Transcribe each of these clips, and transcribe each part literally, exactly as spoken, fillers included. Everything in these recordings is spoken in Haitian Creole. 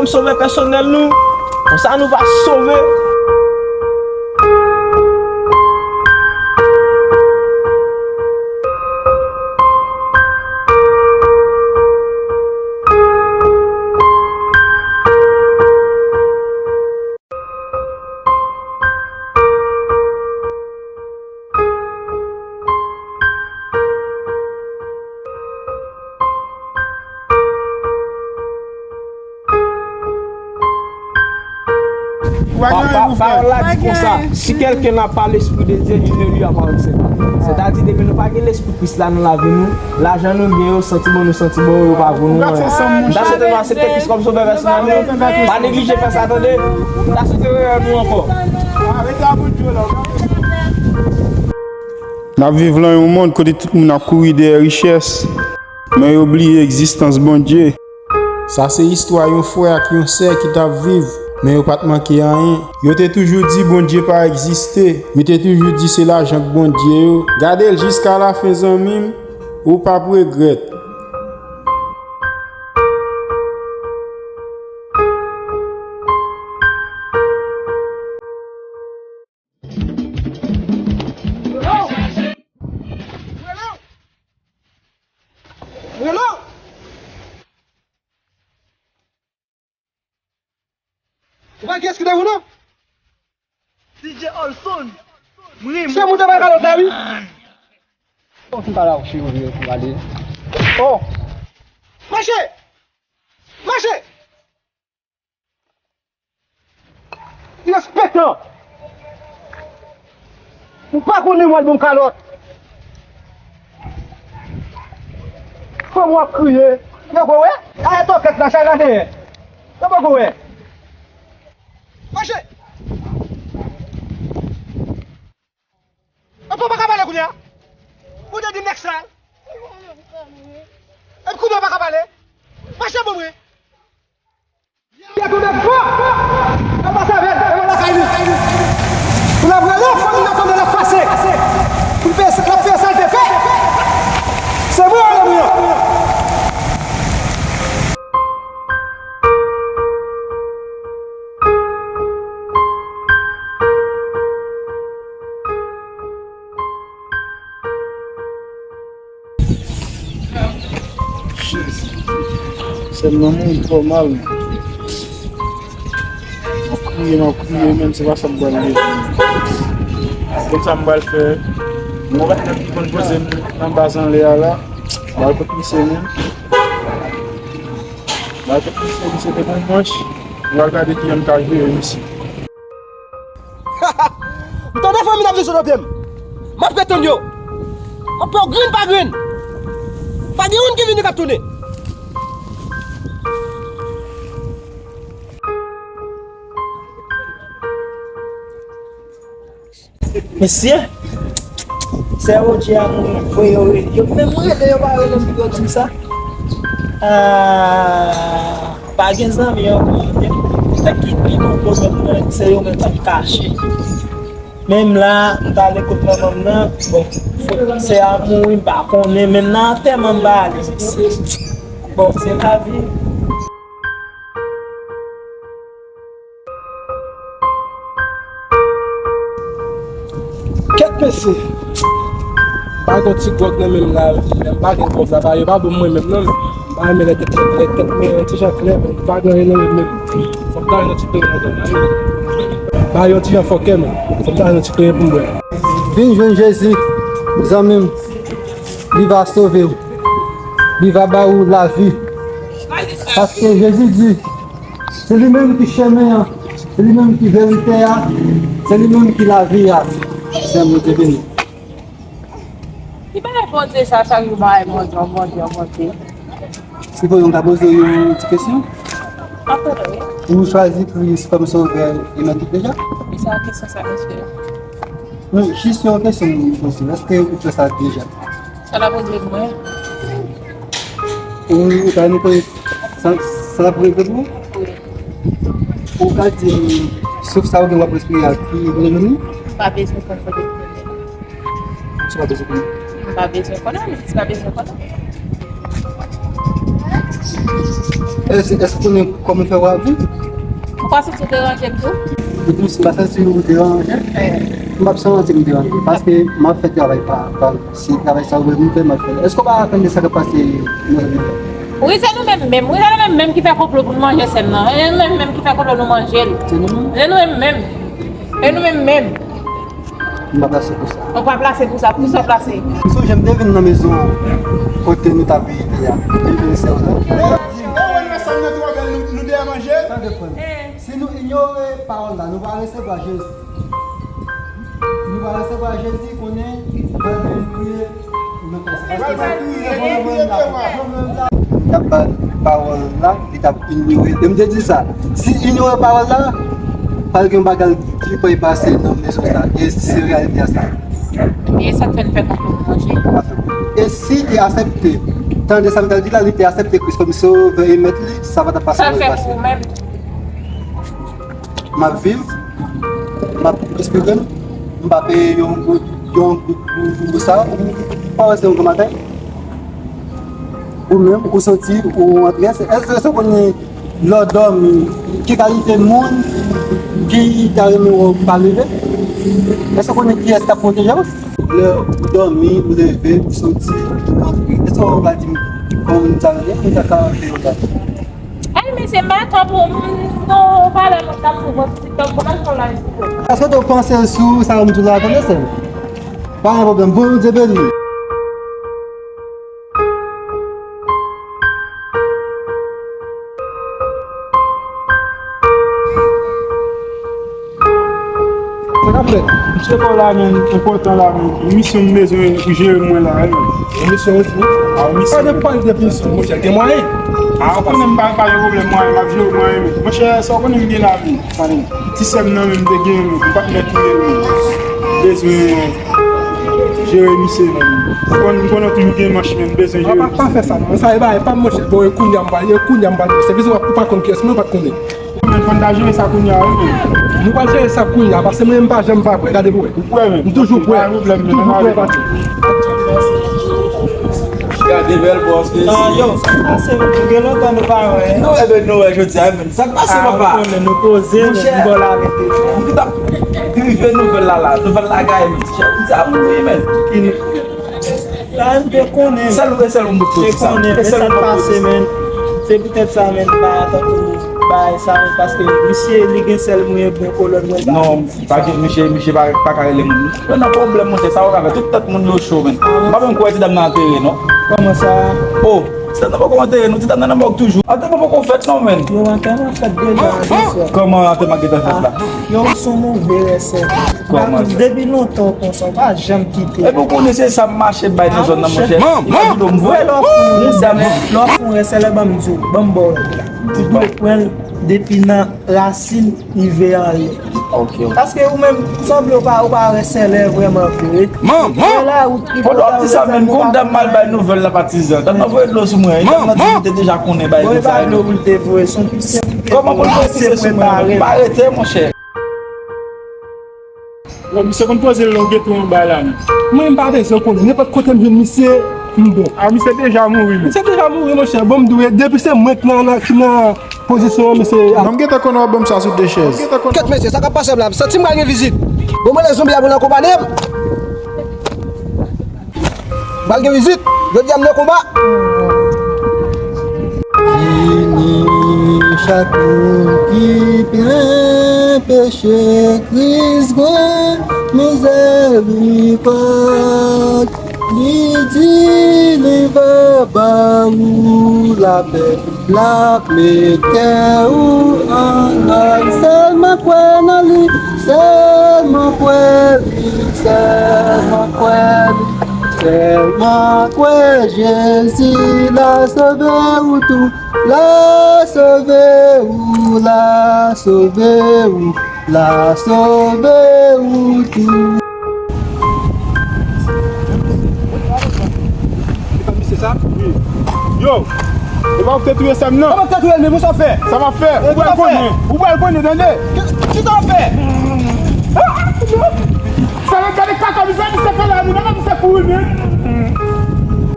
Sovè pèsonèl nou, konsa nou va sove. Pa- pa- Pawòl la di konsa, si quelqu'un n'a pas l'esprit de Dieu, il ne lui appartient pas. Sètadi, depi nou pa gen lespri Kris la nan lavi nou, lajan nou gen yo, santiman nou santiman yo, yo pa vo nou anyen. M ta swete nou aksepte Kris kòm sovè pèsonèl nou. Pa neglije fè sa, tande. M ta swete rewè nou ankò. N ap viv lan yon mond kote tout moun ap kouri dèyè richès, men yo bliye egzistans Bondye. Sa se istwa yon frè ak yon sè ki t ap viv, men yo pa t manke anyen. Yo te toujou di Bondye pa egziste. Yo te toujou di se lajan k Bondye yo. Gade l jiska lafen, zanmi m, ou p ap regrèt. Reno! Reno! Ou pa kiyès ki devan w non? D J Olson. Mwen se moun de bay kalòt la wi. Fò m pale ak chirurji pou m ale. Oh! Mache! Mache! Respektan! Ou pa konnen mwen bon kalòt. Fanm w ap kriye. Yo ko wè? Aye tokèt la, chay la dèyè. Yo poko wè. Mache! Epi w pa ka pale kounye a? Ou te di nèg sa? Epi kounye a w pa ka pale? Mache pou mwen! Gade yon nèg fò! Yo pase avè l, e yo lakay li. Pou l ap rele, fò li nan tande l ap pase. Pou l fè, l ap fè sa l te fè. Se mwen, ale mwen. Jezi. Sè m nan mouri twò mal. M ap kriye, m ap kriye, menm se pa sa m pral leve. Konn sa m pral fè. Mwen pa t konn poze m nan baz anlè a la. M pral pot misye menm. M pral pot misye, misye te bon manch. M pral gade kijan m ka jere misye. M tande fanmi n ap vin sot nan pye m. M ap ret tann yo. M ap pran grenn pa grenn. Pa gen youn ki vini k ap tounen. Mesye, sè Odje a mouri vre, yo rele yo. Menm rele yo pa rele m pou yo di m sa. Ah, pa gen zanmi ankò. Nèg ki pi bon pwoblèm mwen, se yo menm k ap kache. Menm la, m t ale kot manman m nan, bon, sè a mouri, m pa konnen, menm nan antèman m pa ale, mesye. Bon, se lavi. Kèt mesye! M pa gen ti gwòg nan men m la, lè m pa gen gwòg la, ba yo pa ban m mwen menm non, men m pa renmen lè tèt, lè tèt mwen ti jan klè, men m pa gen anyen nan men m menm. Fò m ta jwenn yon ti penyen nan men m. Ba yo ti jan fòkè, men fò m ta jwenn yon ti penyen pou m bwè. Vin jwenn Jezi, zanmi m, li va sove w, li va ba ou lavi. Paske Jezi di, Se li menm ki chemen an, se li menm ki verite a, se li menm ki lavi a. Sè m, Bondye beni. Ki bagay Bondye sa, chak jou bagay Bondye, Bondye, Bondye. Si pou yon ka poze w yon ti kesyon? Apre, wi. Ou chwazi Kris kòm sovè e mèt ou deja? Ki sa kesyon sa, mesye? Non, jis yon kesyon m poze w. Èske ou fè sa deja? Sa l ap regle pou mwen. Ou, ou ka nou konnen sa, sa l ap regle pou ou? Wi. Ou ka di m, souf sa ou gen w ap respire a, ki rele nou? M pa bezwen konn kote pou mwen. Sa w pa bezwen konnen? M pa bezwen konnen, m jis pa bezwen konnen. Èske, èske w konnen kòman fè w ap viv? Ou pa santi w deranje m tou? Epi si m pa santi w deranje, m p ap santi m deranje. Paske m ap fè travay pa, pa, si travay sa ou vle m fè, m ap fè l. Èske w pa tande sa k ap pase nan zòn nan? Wi, se nou menm menm. Wi, se nou menm menm ki fè konplo pou nou manje sèm nan. E nou menm menm ki fè konplo nou manje l. Se nou menm? E nou menm menm. E nou menm menm. M pa plase pou sa. Ou pa plase pou sa. Pou sa w plase? M sonje m te vin nan mezon kote nou t ap vizite a. M te vin sèl la. Ou wè nou ansanm nan twò bèl, nou, nou deyò manje? Tande, frè m. Si nou inyore pawòl la, nou va resevwa Jezi. Nou va resevwa Jezi, konnen, konnen nou ye. Paske m ap priye pou mwen la. T ap ba l pawòl la, li t ap inyore. E m te di sa, si inyore pawòl la, pral gen yon bagay ki pral pase nan mezon sa. E se reyalite a sa. E sa k fè n fè konplo pou manje. E si te aksepte, tande sa m t ap di la, li te aksepte Kris kòm sovè e mèt li, sa pa t ap pase. Sa l fè pou ou menm? M ap viv, m ap espere m, m pa peye yon goud, yon goud pou, pou sa, ou pa wè se yon gran bagay? Ou menm, ou santi ou antre, èske, èske w konnen lè w dòmi, ki kalite moun ki ta renmen wè w pa leve? Èske w konnen kiyès k ap pwoteje w? Lè w dòmi, ou leve, ou santi ou antre. Èske w va di m, kòman moun sa yo ye? Moun sa ka antre yo la. Ay, mesye, m pa tanpri w, m, non, ou pa lè moun k ap sou vòt TikTok, bon, al fè live pou ou. Èske w te panse sou sa m di w la, tande, sè m? Pa gen pwoblèm, Bondye beni. Sa k ap fèt? Misye pa w la, menm, enpòtan la, menm. Yon misyon m bezwen pou jere mwen la, wi, menm. Yon misyon ou di? A, yon misyon. Pa de pale de misyon, monchè, gen mwayen. A, ou konnen m pa, pa gen pwoblèm mwayen, m ap jere mwayen, menm. Monchè, sa w konnen m gen la, menm. Ti sè m nan menm te gen, menm. M pa t mèt li, menm. Bezwen jere misye, menm. M konn, m konnen w toujou gen manch, menm. M bezwen jere misye. Pa, pa fè sa, non. Sa e bagay pa m, monchè. Bon, e kounye a m pral, e kounye a m pral. Se vizyon w ap, ou pa konn kiyès mwen, ou pa t konnen. Men fò n ta jere sa kounye a, wi, men. Nou pral jere sa kounye a, paske mwen menm m pa janm pa prè, gade pou wè. Ou prè, men. M toujou prè. M toujou prè, pati. Gade bèl bòs, mesye. Ah, yo, sa pase, men, gen lontan nou pa wè. Nou, enben, nou wè jodi a, men. Sa k pase, papa? Ah, ou konnen nou poze, men, m bò la, mete. Monchè, m t ap rive nouvèl la, la. Nouvèl la gaye, men. Monchè, m di a mouri, men. Sa m te konnen. Sèl ou, e sèl ou m te konnen. Te konnen, men sa k pase, men. Se poutèt sa, men, pa tankou bagay sa, men, paske misye, li gen sèl mwen, bon kolòn mwen pa. Non, pa gen, misye, misye pa, pa ka rele moun. Mwen nan pwoblèm, monchè, sa ou ka fè? Tout tèt moun yo cho, men. M pa menm kwè ti dam nan antere, non. Kòman sa? Oh, ti dam nan poko antere, non. Ti dam nan nan mòg toujou. Antèman poko fèt, non, men. Yo, antèman fèt deja, mesye. Kòman antèman gentan fèt la? Yo, ou se yon move rèsè. Kòman sa? Depi lontan w konsa, w pa janm kite. Epi w konnen se sa m mache bay nan zòn nan, monchè. Epi do m voye. Lè w fou, lè w fou, rèsè lè ban m di w, ban m ba w rèd la. Ou dwe pran l depi nan rasin rive anlè. Ok, ok. Paske ou menm, sanble w pa, ou pa rèsè lè vrèman vre. Wè la, ou tripotay, ou rèsè, ou pa. Pandan w ap di sa menm, gon dam m al bay nouvèl la, patizan. Dam nan voye dlo sou mwen. Dam nan di li te deja konnen bagay sa. Bon, e pa dlo pou l te voye, se yon pise pou l te voye. Kòman pou l voye pise sou mwen? M pa rete, monchè. Bon, misye konn poze l lòt geto anba la, non. Mwen, m pa bezwen konnen. Nenpòt kote m jwenn misye, m bon. A, misye deja mouri, men. Misye deja mouri, monchè. Bon, m di w, depi se mwen ki nan, nan, ki nan pozisyon an, misye. Non, m gentan konnen w ap ban m sa sou de chèz. Kèt, mesye, sa k ap pase la? M santi m pral gen vizit. Bon, mwen, lè zonbi a vin akonpanye m. Pral gen vizit. Jodi a m nan konba. Vini chak moun ki plen peche, Kris gen mizèrikòd. Li di li va ba ou lapè. L ap mete ou an òd. Sèlman kwè nan li, sèlman kwè li, sèlman kwè li, sèlman kwè Jezi l a sove ou tou, l a sove ou, l a sove ou. L a sove ou tou. Yo, e pa ou ki te touye sè m nan? Kòman ki te touye l menm? Sa w fè? Sa m ap fè? Ou pral konnen. Ou pral konnen, tande. Kisa w fè? Sa mèt gade kaka misye, misye fè la, nou, misye kouri, men.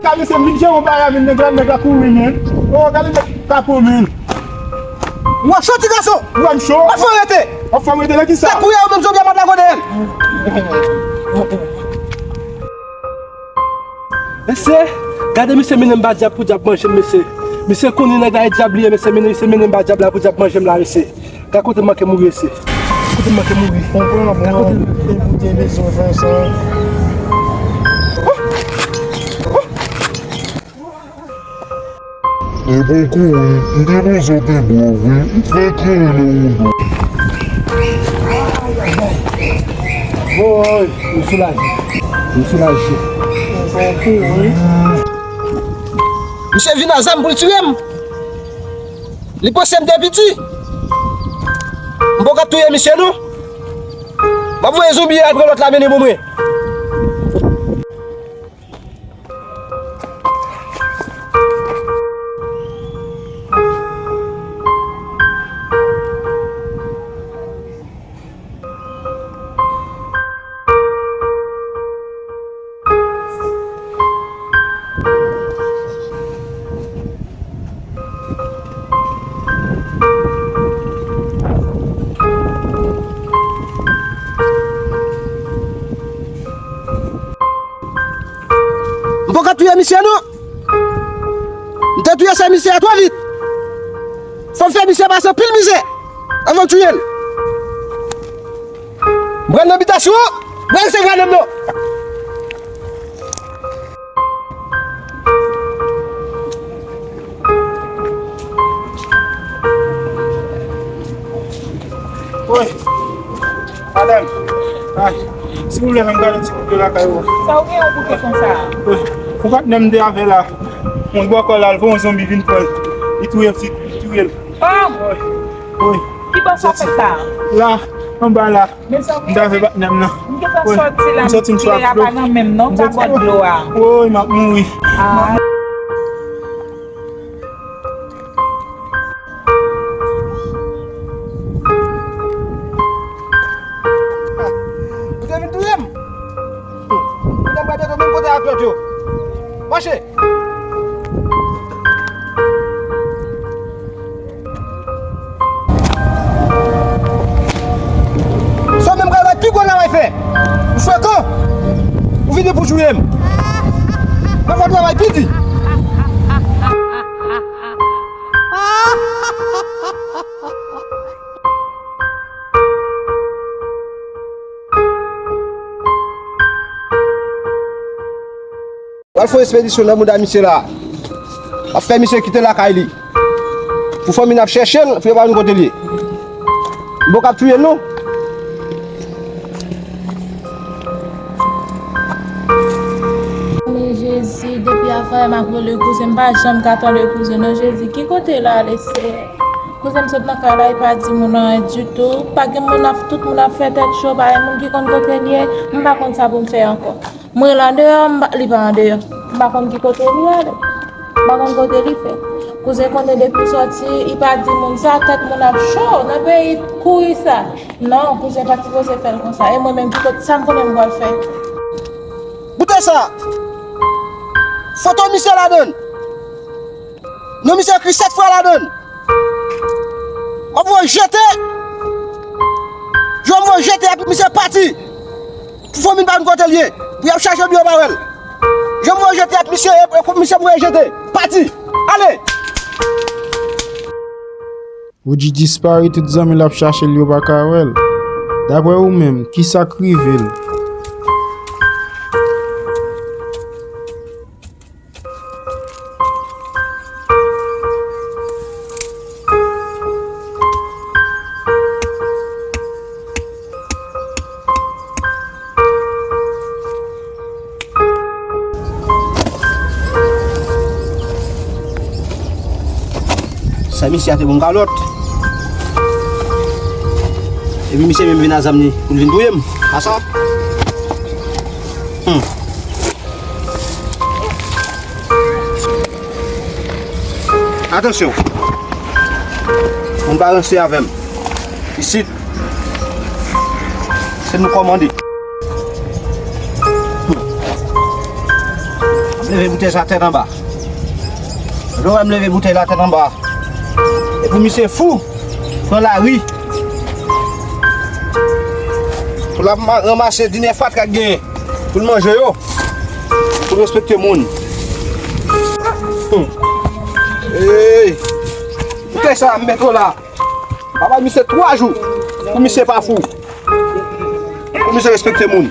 Gade se vin jere yon bagay, vin nèg la, nèg la kouri, men. Oh, gade nèg kapo, men. W ap cho, ti gason. W ap cho. W ap fè rete. W ap fè rete nan kisa? Se kouri a ou menm, zonbi a pa t la konnen. Mesye, gade misye mennen m ba dyab pou dyab manje m, mesye. Misye konnen nèg la e dyab li ye, mesye, mennen, misye mennen m ba dyab la pou dyab manje m la, mesye. Gade kote m manke mouri, mesye. Kote m manke mouri. Gade kote m. Gade kote m. E bon kouri, m te panse w te bwè, wi. M fè kouri nan wout la. Woy, m soulaje. M soulaje. Misye vin a zam pou l tiye m. Li panse m te piti. M poko ap touye misye, non. M ap voye zonbi a al pran lòt la mennen pou mwen. M poko touye misye, non. M te touye sè misye a twò vit. Fò m fè misye pase anpil mizè anvan m touye l. M pral nan bitasyon an, m pral resevwa nonm nan. Woy, madanm, ay, silvouplè, fè m gade yon ti kout dlo lakay ou. Sa w gen yon bouke konsa? Woy, fò patnè m te avè la, yon bòkò la, l voye yon zonbi vin pran l. Li touye l, li touye l. Oh! Woy, woy. Ki bò sa fèt la? La, anba la. Mezanmi, m t avè patnè m nan. M gentan sòti la, m santi m swaf dlo. Kilè a pa nan men m non, m ta bwè dlo a. Woy, m ap mouri. Ah. Ou te vin touye m? Ou te bwè dlo menm kote ak lòt yo. Mache. Sa menm pral wè pi gwo travay fè. Ou frekan. Ou vini pou touye m. Mwen fè travay pi di. W al fè yon ekspedisyon nan mouda misye la. W ap fè misye kite lakay li. Pou fanmi n ap chèche l, pou yo pa konn kote l ye. M poko ap touye l non. Men Jezi, depi avanyè m ap rele kouzen, m pa janm ka tande kouzen non Jezi. Ki kote l ale, Seyè? Kouzen m sot nan kay la, li pa di moun anyen ditou. Pa gen moun ap, tout moun ap fè tèt cho, pa gen moun ki konn kote l ye. M pa konn sa pou m fè ankò. M rele andeyò, m pa, li pa andeyò. M pa konn ki kote li ale. M pa konn kote li fè. Kouzen konnen depi l sòti, li pa di moun sa, tèt moun ap cho nan peyi kouri sa. Non, kouzen pa t sipoze fè l konsa. E mwen menm, ki kote sa m konnen m pral fè? Koute sa! Foto misye ladann. Non misye ekri sèt fwa ladann. W ap voye jete. Jan m voye jete epi misye pati. Pou fanmi n pa konn kote l ye. Pou y ap chache pou yo pa wè l. Jan m voye jete epi misye, epi misye voye jete. Pati. Ale. Woodji disparet, tout zanmi l ap chache l, yo pa ka wè l. Daprè ou menm, kisa k rive l? Sa misye a te bon kalòt. Epi misye menm vin a zam li pou l vin touye m. A sa? Hmm. Atansyon. Moun pa ranse avè m. Isit, se nou kòmande. Hmm. Leve boutèy sa tèt anba. Lè w wè m leve boutèy la tèt anba. Epi misye fou. Pran lari. Pou l ap ma-, ranmase dinè fatra k genyen. Pou l manje yo. Pou l respekte moun. Hmm. Ey! Boutèy sa m mete w la. M ap bay misye twa jou. Pou misye pa fou. Pou misye respekte moun.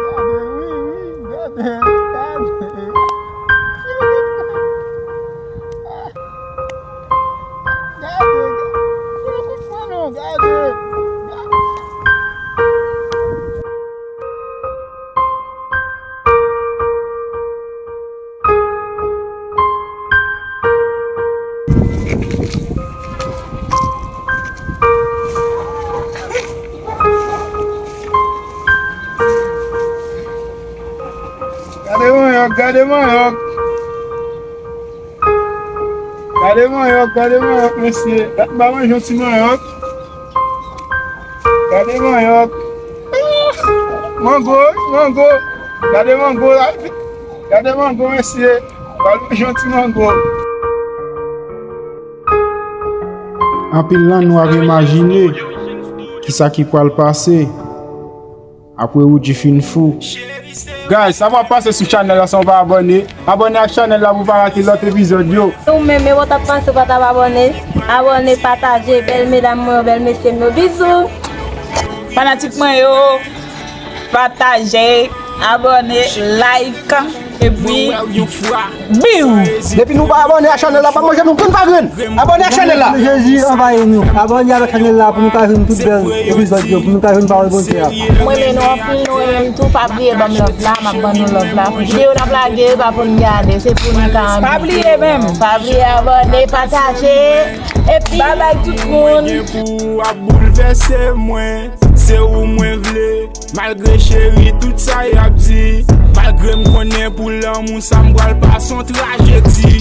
Gade, wi, wi, gade, gade. Gade, gade. Ou pa konprann non, gade. Gade. Gade manyòk, gade manyòk. Gade manyòk, gade manyòk, mesye. Dat m pa manje yon ti manyòk. Gade manyòk. Mango, mango. Gade mango la. Gade mango, mesye. Pral manje yon ti mango. Anpil nan nou ap imajine kisa ki pral pase. Apre Roody fin fou. Guys, sa pral pase sou chanèl la san w pa abòne. Abòne ak chanèl la pou w pa rate lòt epizòd yo. Ou menm, e w t ap pase w pa t ap abòne. Abòne, pataje, bèl medam mwen yo, bèl mesye m yo. Bizou. Fanatik mwen yo, pataje, abòne, like. Epi, biw! Depi nou pa abòne a chanèl la, pa manje nou grenn pa grenn. Abòne a chanèl la. Jezi anvayi nou. Abòne avèk chanèl la pou nou ka jwenn tout bèl epizòd yo, pou nou ka jwenn pawòl Bondye a. Mwen renmen nou anpil, nou renmen m tou. Pa bliye ban m love la, m ap ban nou love la. Videyo n ap lage, pa pou n gade, se pou nou ka anbite. Pa bliye menm. Pa bliye abòne, pataje. Epi, babay tout moun. Pou ap boulvèse mwen, se ou mwen vle. Malgre cheri tout sa y ap di, malgre m konnen pou lanmou sa m pral pase yon trajedi.